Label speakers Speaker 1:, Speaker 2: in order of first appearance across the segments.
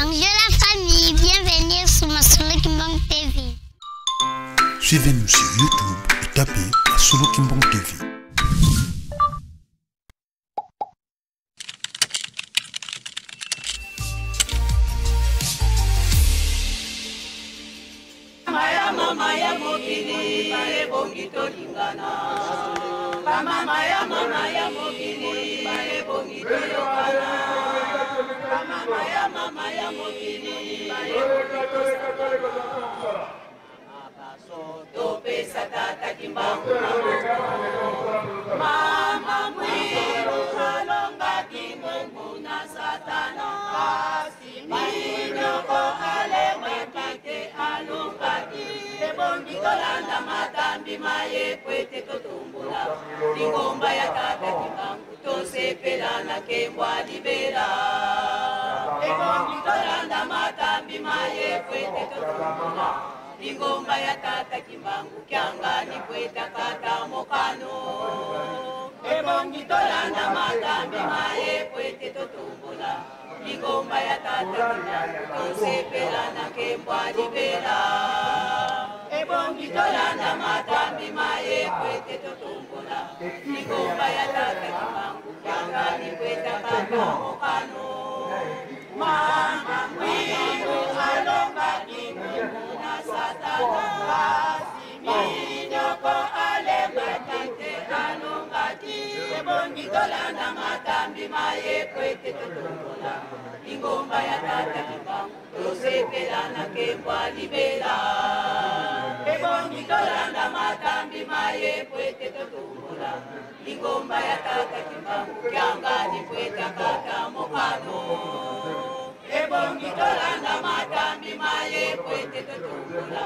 Speaker 1: Bonjour la famille, bienvenue sur Masolo Kimbang TV.
Speaker 2: Suivez-nous sur YouTube et tapez Masolo Kimbang TV.
Speaker 3: Mama ya mama ya mokili ebongi tolingana. Bamama ya mama ya mokili ebongi toyokana. Bamama ya mama ya mokili ebongi tosangana. Topesa tata Kimbangu maboko. Mama Mwilu alongaki ngungu na Satana. Kasi minyoko alemaki te alongaki. Ebongi tolanda matambi maye po ete totombola lingomba ya tata Kimbangu tosepela na nkembo ya libela. Ebongi tolanda matambi maye po ete totombola lingomba ya tata Kimbangu kiangani po ete akata mokano. Ebongi tolanda matambi maye po ete totombola lingomba ya tata Kimbangu tosepela na nkembo ya libela. Ebongi tolanda matambi maye po ete totombola lingomba ya tata Kimbangu kiangani po ete akata mokano. Mama Mwilu alongaki ngungu na Satana. Kasi minyoko alembaki te alongaki. Ebongi tolanda matambi maye po ete totombola lingomba ya tata Kimbangu tosepela na nkembo ya libela. Ebongi tolanda matambi maye po ete totombola lingomba ya tata Kimbangu kiangani po ete akata mokano. Ebongi tolanda matambi maye po ete totombola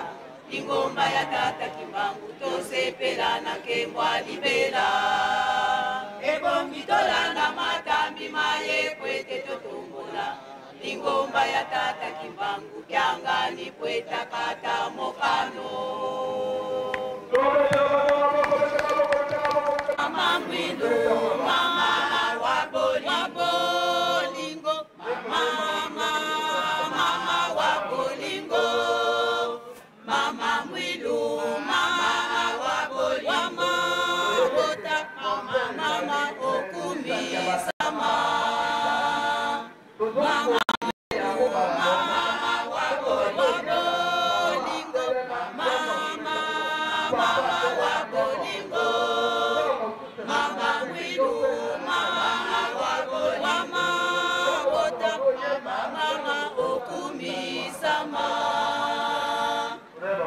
Speaker 3: lingomba ya tata Kimbangu tosepela na nkembo ya libela. Ebongi tolanda matambi maye po ete totombola lingomba ya tata Kimbangu kiangani po ete akata mokano. Mama Mwilu, mama wa bolingo, mama, mama wa bolingo, mama Mwilu, mama wa bolingo, bota, mama okumisama. Mama Mwilu, mama wa bolingo, mama, mama wa bolingo, mama Mwilu, mama wa bolingo, bota, mama okumisama.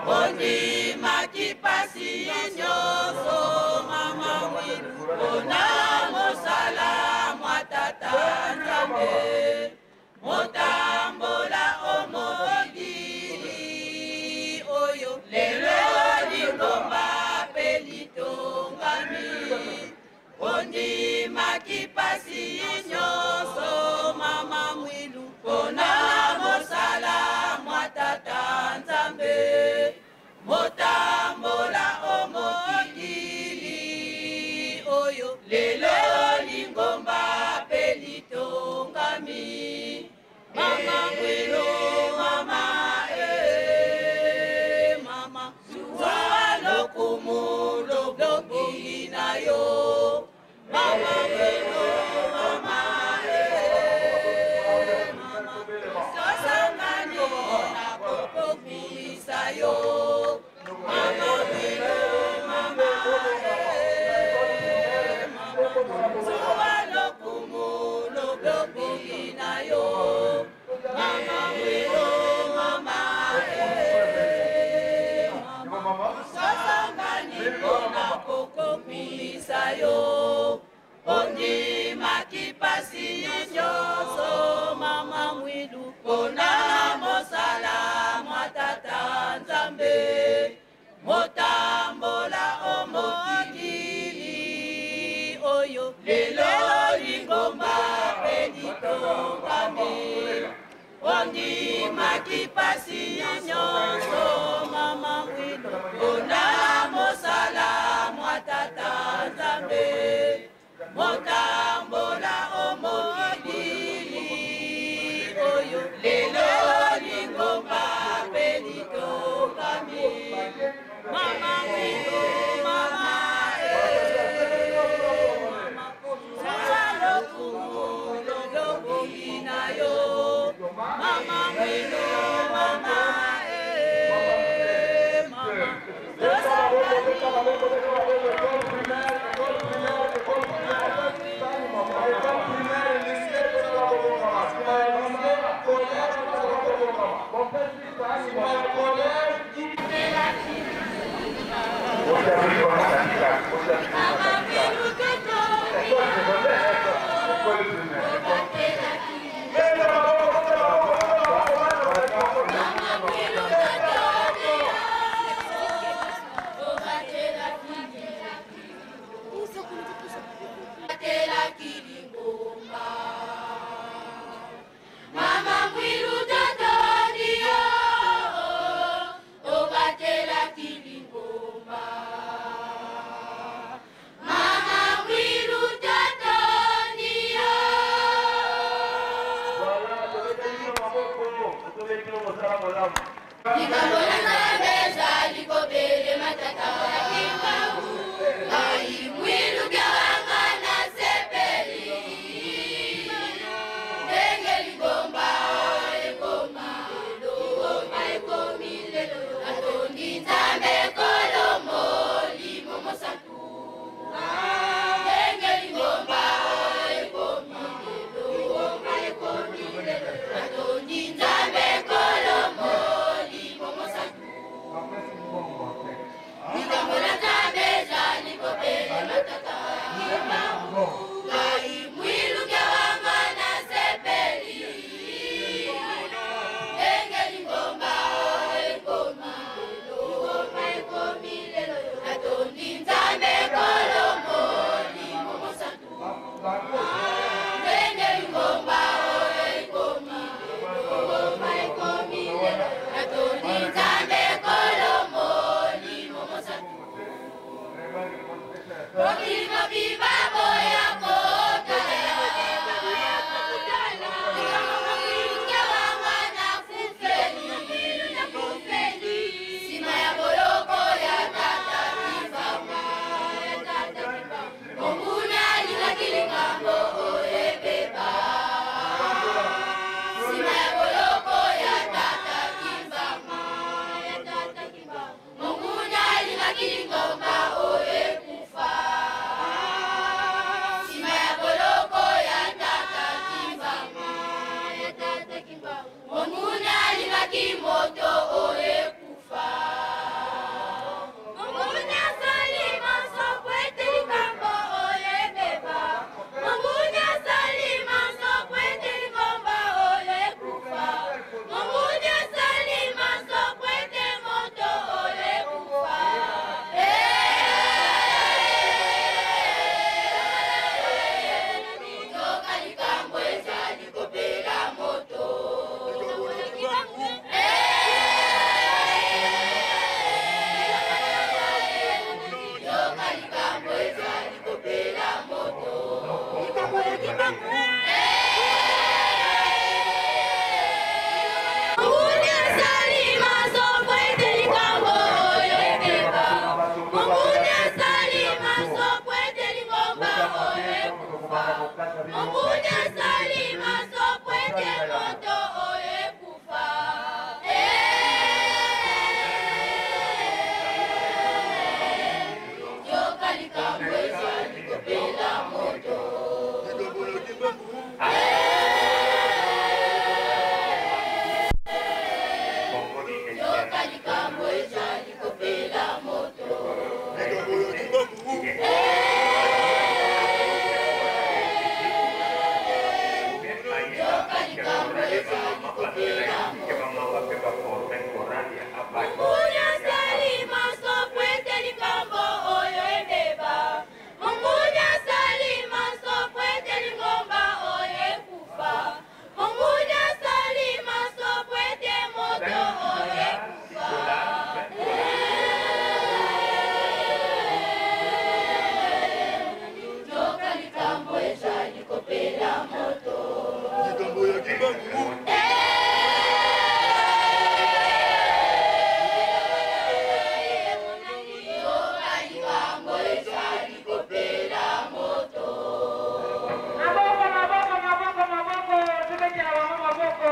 Speaker 3: Ondimaki pasi nyonso, mama Mwilu, mpona mosala mwa tata Nzambe. Motambola omokili oyo lelo lingomba pe litongami. Ondimaki pasi nyonso, mama Mwilu, mpona mosala mwa tata Nzambe. Motambola omokili oyo lelo lingomba pe litongami. Mama Mwilu, mama, mama, zwa lokumu lobongi na yo. Mama Mwilu, mama, mama, tosangani na kokokumisa yo. Mama Mwilu, mama, mama, zwa lokumu lobongi na yo. Mama Mwilu, mama, mama, tosangani mpona kokokumisa yo. Ondimaki pasi nyonso, mama Mwilu, mpona mosala mwa tata Nzambe. Motambola omokili oyo lelo lingomba pe litongami. Ondimaki pasi nyonso, mama Mwilu, mpona mosala mwa tata Nzambe. Motambola omokili oyo lelo
Speaker 4: mosala malamu.
Speaker 3: Likambo na Nzambe ezali kobelema tata ya Kimbangu. Ngai mwiluka wanga nasepeli. Ndenge lingomba ekoma lelo, lingomba ekomi lelo. Natondi Nzambe kolo molimo mosantu. Ndenge lingomba ekomi lelo, lingomba ekomi lelo. Natondi Nzambe kolo molimo mosantu. Likambo na Nzambe ezali kobelema tata ya Kimbangu. Ngai mwiluka wanga nasepeli. Ndenge lingomba ekomi lelo, lingomba ekomi lelo. Natondi Nzambe kolo molimo mosantu. Ndenge lingomba ekomi lelo, lingomba ekomi lelo. Natondi Nzambe kolo molimo mosantu. Mokili mobimba boya kotala. Likambo mwiluka wanga nakufeli. Nsima ya boloko ya tata Kimbangu. Monguna alingaki likambo oyo ebeba. Nsima ya boloko ya tata Kimbangu. Monguna alingaki lingomba oyo ekufa. Nsima ya boloko ya tata Kimbangu. Monguna alingaki moto oyo ekufa. Monguna asali manso po ete likambo oyo ebeba. Monguna asali manso po ete lingomba oyo ekufa. Monguna asali manso po ete moto oyo ekufa. Yoka likambo ezali kopela moto. Yoka likambo ezali kopela moto. Monguna asali manso po ete likambo oyo ebeba. Monguna asali manso po ete lingomba oyo ekufa. Monguna asali manso po ete moto oyo ekufa. Yoka likambo ezali kopela moto. Yoka likambo ezali kopela moto. Yoka likambo ezali kopela moto. Monguna asali manso po ete likambo oyo ebeba. Monguna asali manso po ete lingomba oyo ekufa. Monguna asali manso po ete moto oyo ekufa. Yoka likambo ezali kopela moto. Yoka likambo ezali kopela moto.
Speaker 4: Maboko, maboko, maboko, maboko, tobetela bango maboko.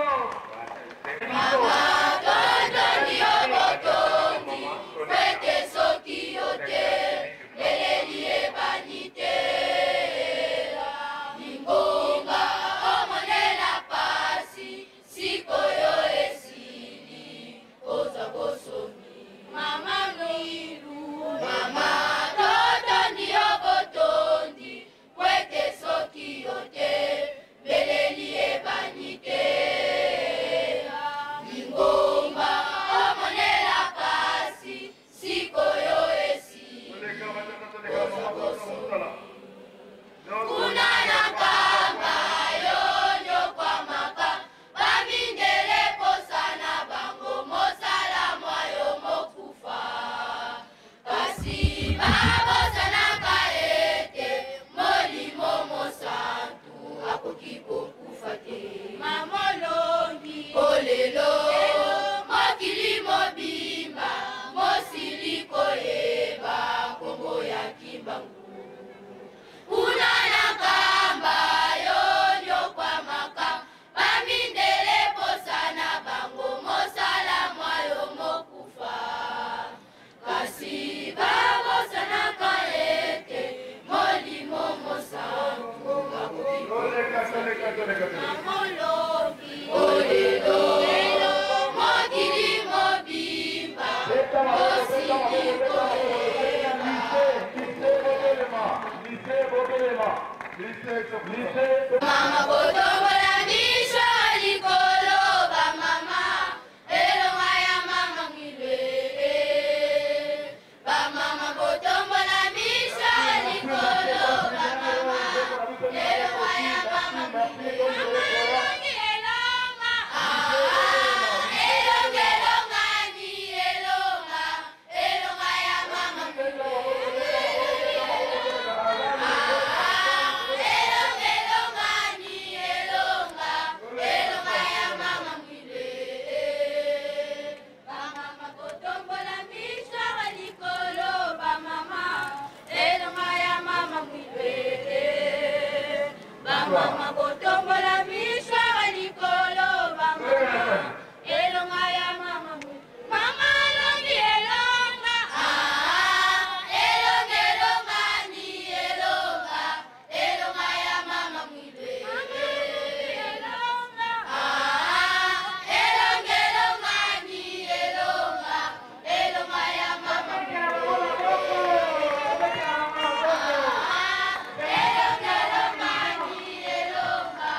Speaker 3: Mama totondi yo botondi po ete soki yo te leleli ebani te. Lingonga omonela pasi. koyeba kombo ya Kimbangu. Kuna na Nkamba yo nyokwamaka, bamindele posa na bango mosala mwa yo mokufa. Kasi babosanaka ete Molimo Mosantu akoki molongi lelo mokili mobimba osili koyeba. Mama kotombola miso likolo bamama, elonga ya mama Mwilwe. Bamama kotombola miso likolo bamama, elonga ya mama Mwilwe. Mama elongi elonga, elonga elonga ni elonga, elonga ya mama Mwilwe. Elonga elonga ni elonga, elonga ya mama Mwilwe. Bamama kotombola miso likolo bamama, elonga ya mama Mwilwe. Bamama kotombola miso likolo bamama, elonga ya mama Mwilwe. Mama elongi elonga, elonga elonga ni elonga, elonga ya mama Mwilwe. Elonga, elonga elonga ni elonga, elonga ya mama Elonga elonga ni elonga,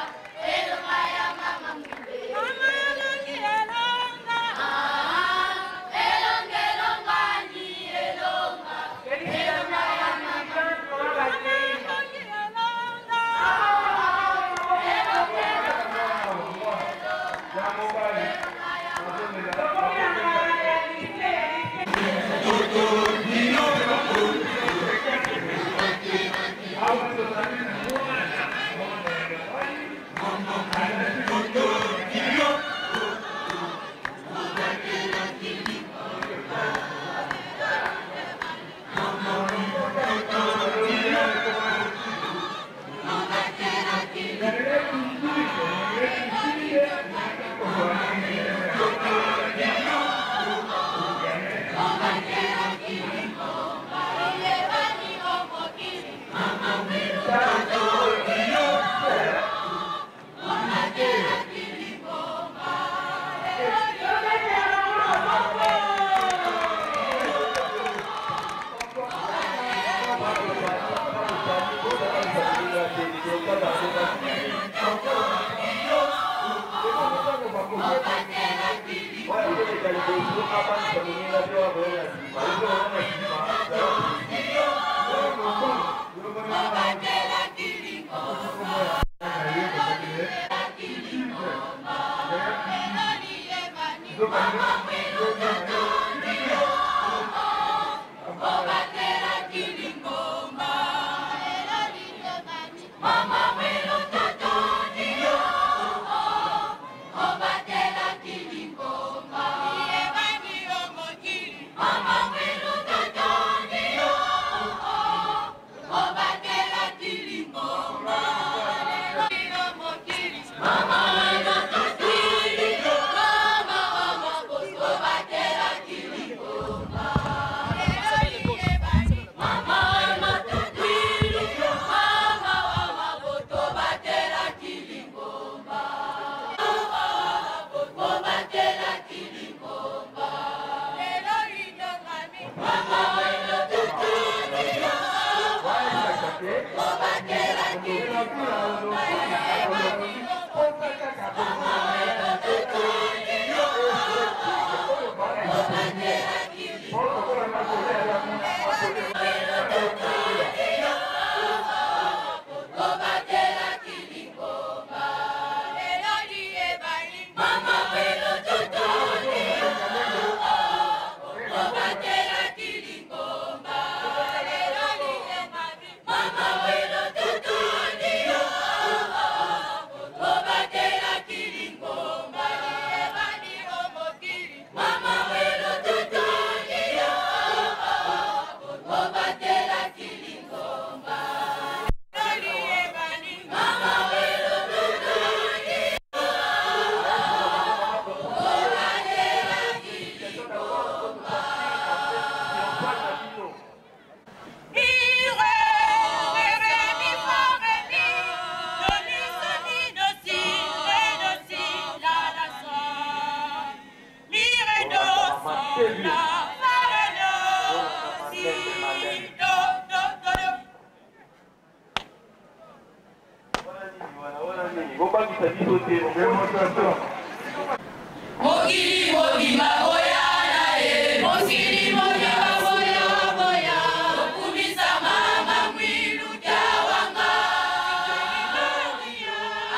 Speaker 3: elonga ya mama Mwilwe. Mama elongi elonga, elonga elonga ni elonga, elonga ya mama Mama elongi elonga, elonga elonga ni elonga, elonga ya mama. Mama,
Speaker 5: biso te.
Speaker 6: Démonstration.
Speaker 3: Mokili mobimba boya na ye. Mokili mobimba boya boya. Okumisa mama Mwilu Kiawanga.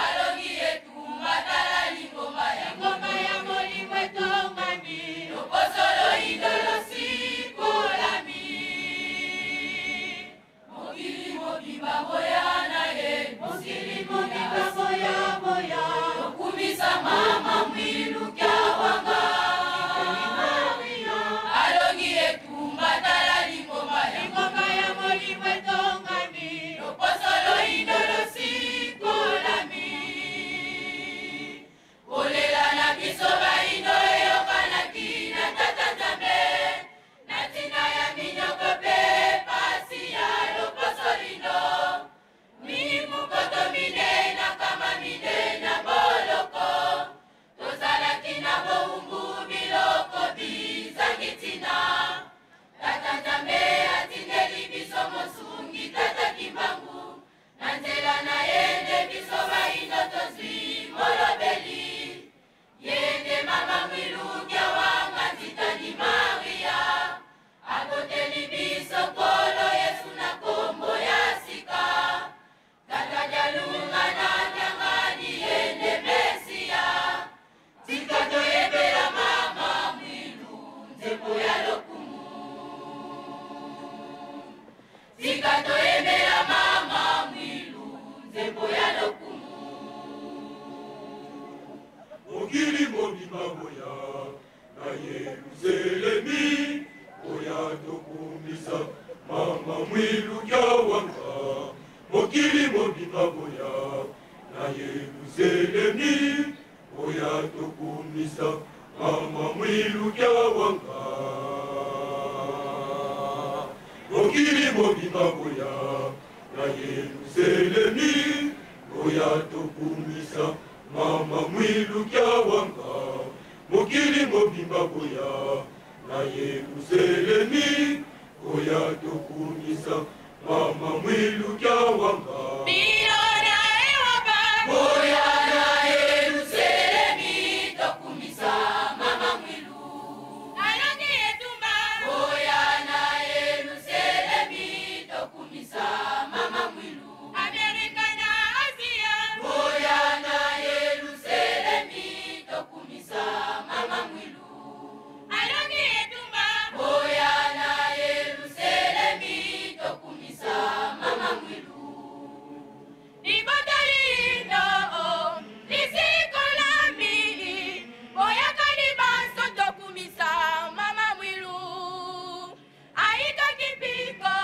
Speaker 3: Alongi etumba tala lingomba ya ngomba ya molimo etongami. Loposo loyindo losikolami. Mokili mobimba boya na ye. Mokili mobimba boya boya. Okumisa mama Mwilu Kiawanga. Alongi etumba tala lingomba ya ngomba ya molimo etongami. Loposo loyindo losikolami. Kolela na biso bayindo eyokanaki na Tata Nzambe. Na ntina ya minyoko mpe pasi ya loposo lindo. Mibu 4 400 na boloko. Tozalaki na bowumbu biloko bizangi ntina. Tata Nzambe atindeli biso mosungi Tata Kimbangu. Na nzela na ye nde biso bayindo tozwi molobeli. Ye nde mama Mwilu Kiawanga Nzitani Maria. Aboteli biso Nkolo Yesu na kombo ya sika. Tata Dialunga na Kiangani ye nde Mesia. Tika toyembela mama Mwilu nzembo ya lokumu. Tika toyembela mama Mwilu nzembo ya lokumu.
Speaker 6: Mokili mobimba boya na Yerusalemi, oya tokumisa mama Mwilu Kiawanga. Mokili mobimba boya na Yerusalemi, oya tokumisa mama Mwilu Kiawanga. Mokili mobimba boya na Yerusalemi, oya tokumisa mama Mwilu Kiawanga. Mokili mobimba boya na Yerusalemi, oya tokumisa mama Mwilu Kiawanga.
Speaker 3: Bino na Eropa. Boya na Yerusalemi tokumisa mama Mwilu. Alongi etumba. Boya na Yerusalemi tokumisa mama Mwilu. Amerika na Asia. Boya na Yerusalemi tokumisa mama Mwilu. Alongi etumba. Boya na Yerusalemi tokumisa mama Mwilu. Libota lindo lisikolami boyaka libanso tokumisa mama Mwilu. Ayikaki mpiko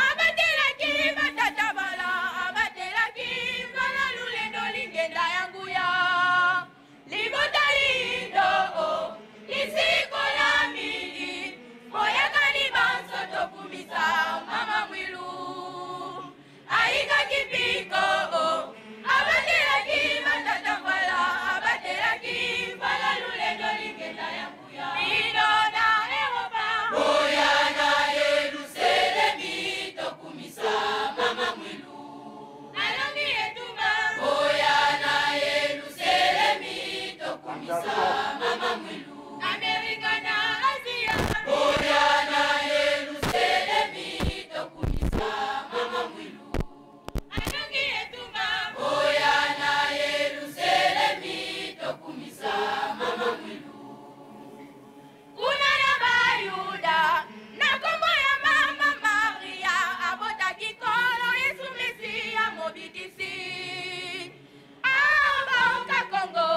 Speaker 3: abatelaki batata bala abatelaki bala lulendo lingenda ya nguya. Libota lindo lisikolami boyaka libanso tokumisa mama Mwilu. Ayikaki mpiko abatelaki batata mbala abatelaki mbala lulendo lingenda ya nguya. Bino na Eropa. Boya na Yerusalemi tokumisa mama Mwilu. Alongi etumba. Boya na Yerusalemi tokumisa mama Mwilu. Amerika na Asia. Boya na Yerusalemi tokumisa mama Mwilu. Alongi etumba. Boya na Yerusalemi tokumisa mama Mwilu. Kuna na Bayuda na kombo ya mama Maria abotaki Nkolo Yesu Mesia mobikisi. Abaoka Kongo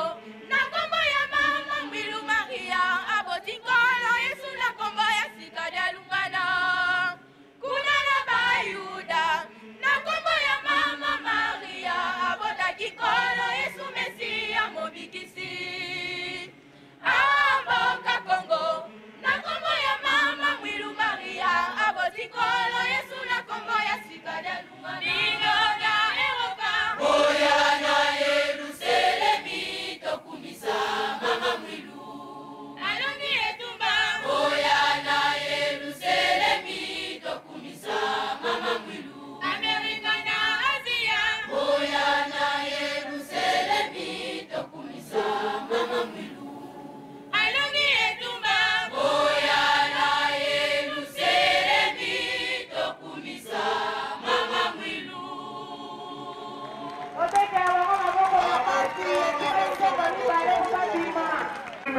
Speaker 3: na kombo ya mama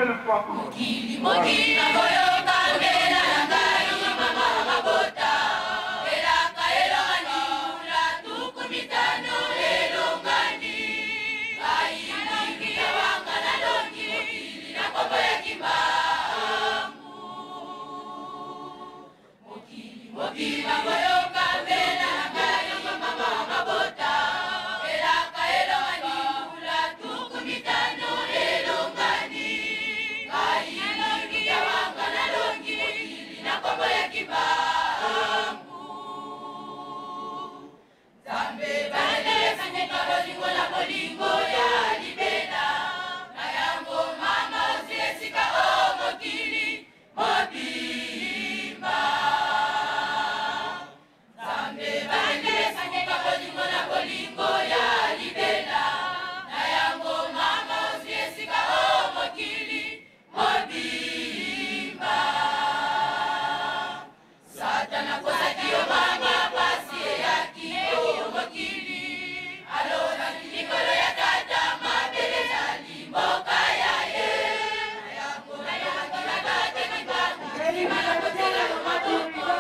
Speaker 4: 000 francs.
Speaker 3: Mokili nakoyoka mbela na ngai mama mabota elaka elongani mbula 50 elongani ngai mwilukia wanga nalongi mokili na kombo ya Kimbangu. Mokili nakoyoka mbela na ngai mama mabota elaka elongani mbula 50 elongani ngai mwilukia wanga nalongi mokili na kombo ya Kimbangu. Nzambe balelesanyeka bolingo na bolingo ya libela na yango mama ozwi esika o mokili mobimba. Nzambe balelesanyeka bolingo na bolingo ya libela na yango mama ozwi esika o mokili mobimba. Satana kozaki yo mama pasi eyaki o mokili alonaki likolo ya tata mabele ezali mboka ya ye na yango nayaki na tata Kimbangu malakotela yo maboko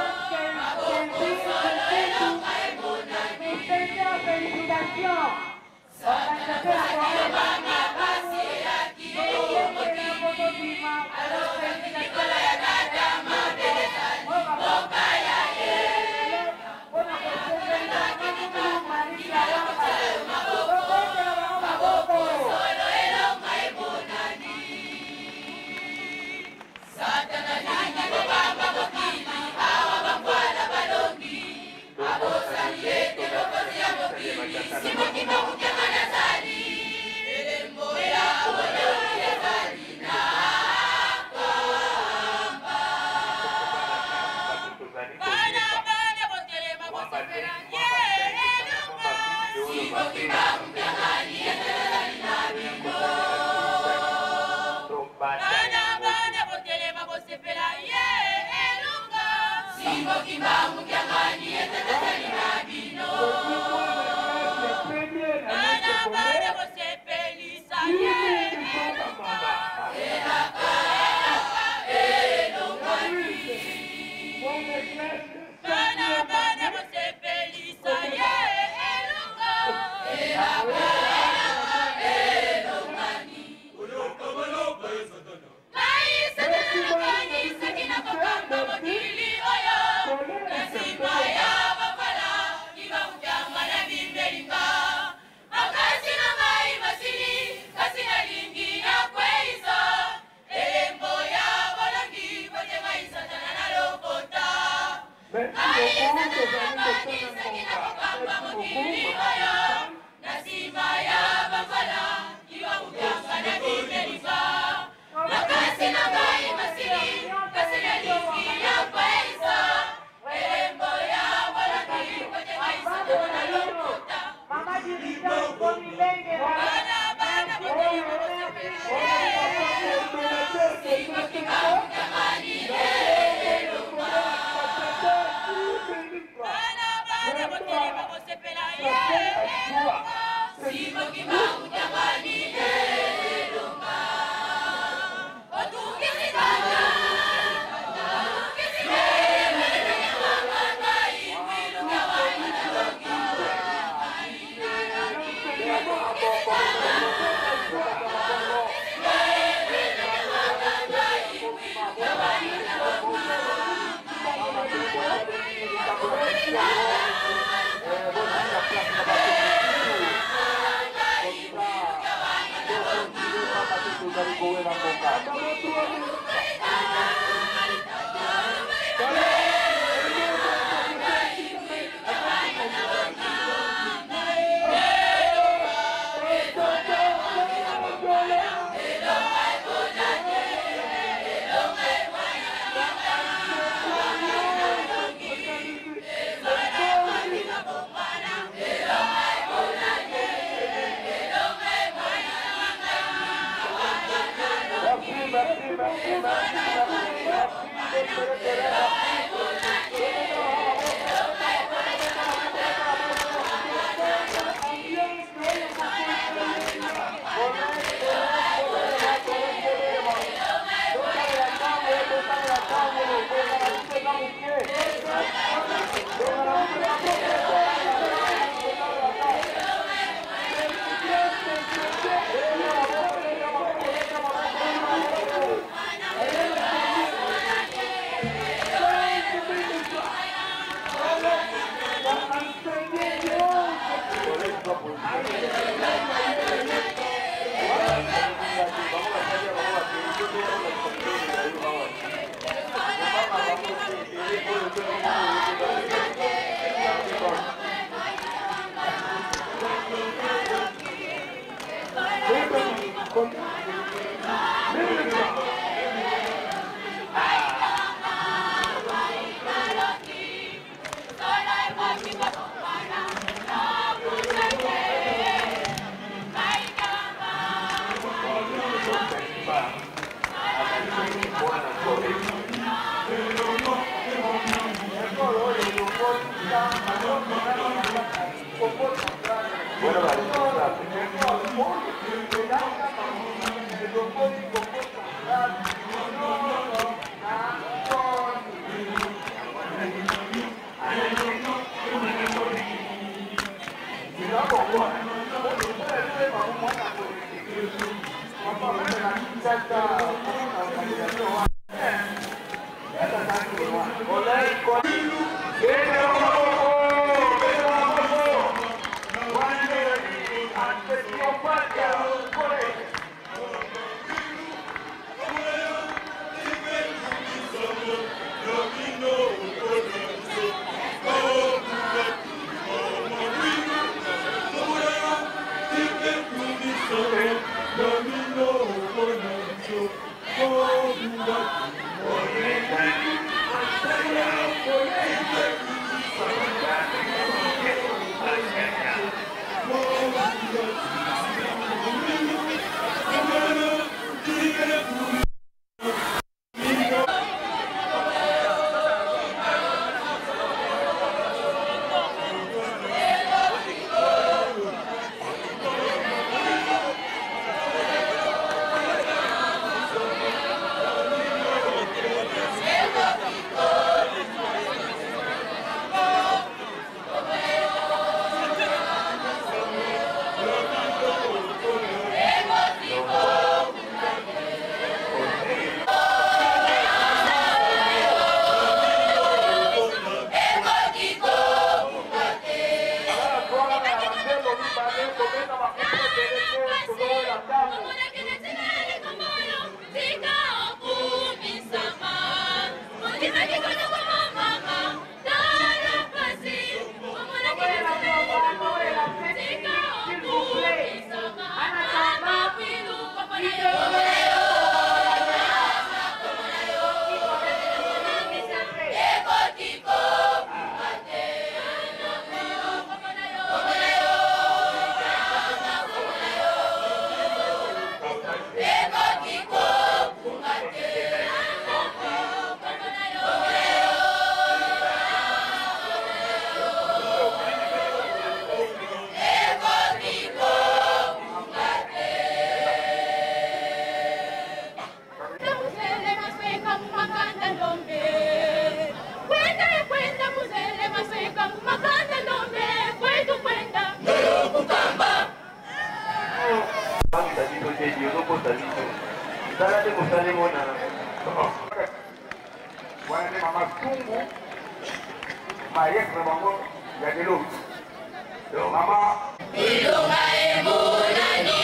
Speaker 3: maboko solo elonga emonani.
Speaker 4: Félicitations.
Speaker 3: Satana kozaki yo mama pasi eyaki o mokili alonaki likolo ya tata mabele ezali mboka ya ye. Solo elonga emonani. Satana lingi kobamba mokili awa bangwala balongi abosani ete mokonzi ya mokili Simon Kimbangu Kiangani azali elembo ya bolongi ezali na kamba. Bana bana botelema bosepela ye elonga Simon Kimbangu Kiangani ezali na bino. Bana bana botelema bosepela ye elonga Simon Kimbangu Kiangani ezali na bino. Bana bana bosepelisa ye elonga elaka elongani. Bana bana bosepelisa ye elonga elaka elongani.
Speaker 6: Oyoka maloba ya Satana.
Speaker 3: Ngai Satana nakanisaki nakokamba mokili oyo na nsima ya bafala Kimbangu Kiangani abimbelinga makasi na ngai masili kasi nalingi nakweyisa elembo ya bolongi pote ngai Satana nalokota.
Speaker 4: Merci
Speaker 3: Ngai
Speaker 4: beaucoup.
Speaker 3: Satana
Speaker 4: Tozali
Speaker 3: nakanisaki
Speaker 4: kosala
Speaker 3: nakokamba
Speaker 4: ngonga. Merci
Speaker 3: mokili
Speaker 4: beaucoup.
Speaker 3: oyo na nsima ya bafala Kimbangu Kiangani abimbelinga makasi na ngai masili kasi nalingi nakweyisa elembo ya bolongi pote ngai Satana nalokota.
Speaker 4: Mama dirigeante Komilenge.
Speaker 3: Bana bana botelema bosepela ye elonga Simon Kimbangu Kiangani elonga. Bana bana botelema bosepela ye elonga Simon Kimbangu Kiangani elonga. Otungisi tata otungisi ngai mwiluka wanga nalongi
Speaker 4: Merci, merci, merci, merci, merci, merci.
Speaker 3: Elonga emonani.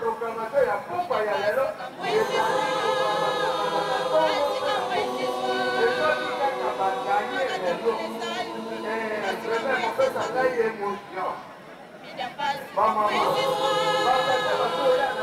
Speaker 5: Proclamation ya pokwa ya lelo ezali ezwaki kaka baganye lelo. Vraiment kopesa ngai émotion, bamama, batata bazoya.